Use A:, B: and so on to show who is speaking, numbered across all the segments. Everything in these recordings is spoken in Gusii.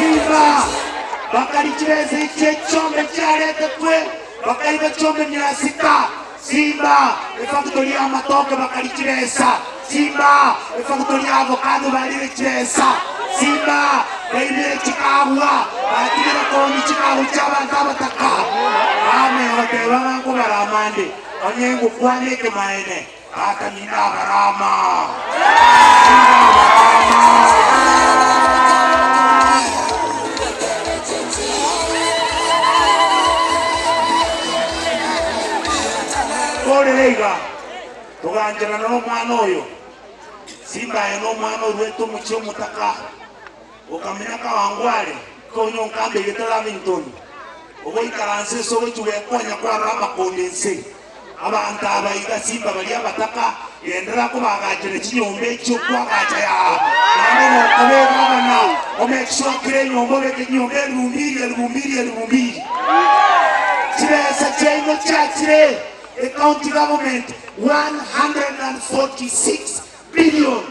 A: Simba bakari chibesa echi echiombe chiaretetwe, bakaiba chiombe mia sita. Simba efactory y'amatoke bakari chibesa. Simba efactory y'avocado barire chibesa. Simba baibire chikagwa, batigire koonia chikagwa chi'abanto abataka. Bamanya goteba ng'a nkobarama nde, onye ngokwana ekemaene. Tata ninabarama, ninabarama. Torere iga, togancherana nomwana oyo. Simba aye nomwana oruete omochie omotaka, okamenya Kawangware, konya onkambegete Lavington, ogoikaransa ase ogochia gwekonya kwarora amakonde ense. Abanto aba iga simba baria abataka, genderera kobaagachera chinyomba echio okoagacha yaa, naende gokoba egavana, omake sure kera enyomba obeke chinyomba elibu mbili, elibu mbili, elibu mbili. Chibesa chiaino chiachire e county government 146 billion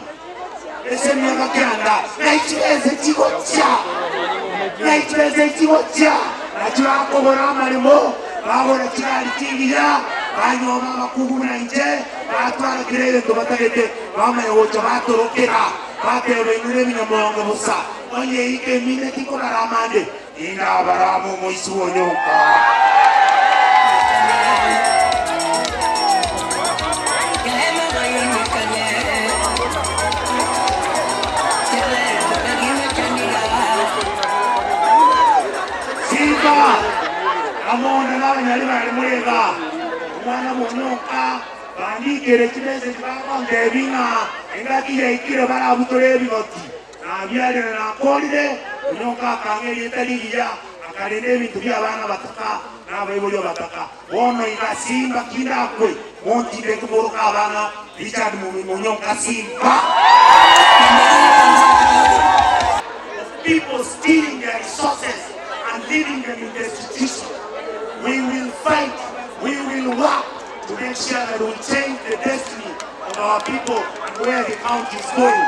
A: ase emiaka kianda, na chibesa chigochia, na chibesa chigochia, nachio bakogora amaremo, bagora chigari chingiya, banyoma abakungu buna inche, batwara kera egento batagete, bamanya gocha batorokera, bateba inwe nebinyamoonge bosa, onye eika emine tikobarama ande, nindabarame omoisia onyonka. Simba, amonda nabanyari bare more iga, omwana bw'onyonka, bandikere chimessage bagontebia ng'a engaki yaikire barabutore ebigoti. Nabiarire nakorire, onyonka akang'a erieta rigiya, akarenda ebinto bi'abana abataka na abaibori abataka. Bono iga simba ki ndakwe, montindeke moroke abana Richard Mumima onyonka simba. Of people stealing their resources and leaving them in destitution. We will fight, we will work to make sure that we change the destiny of our people and where the county is going.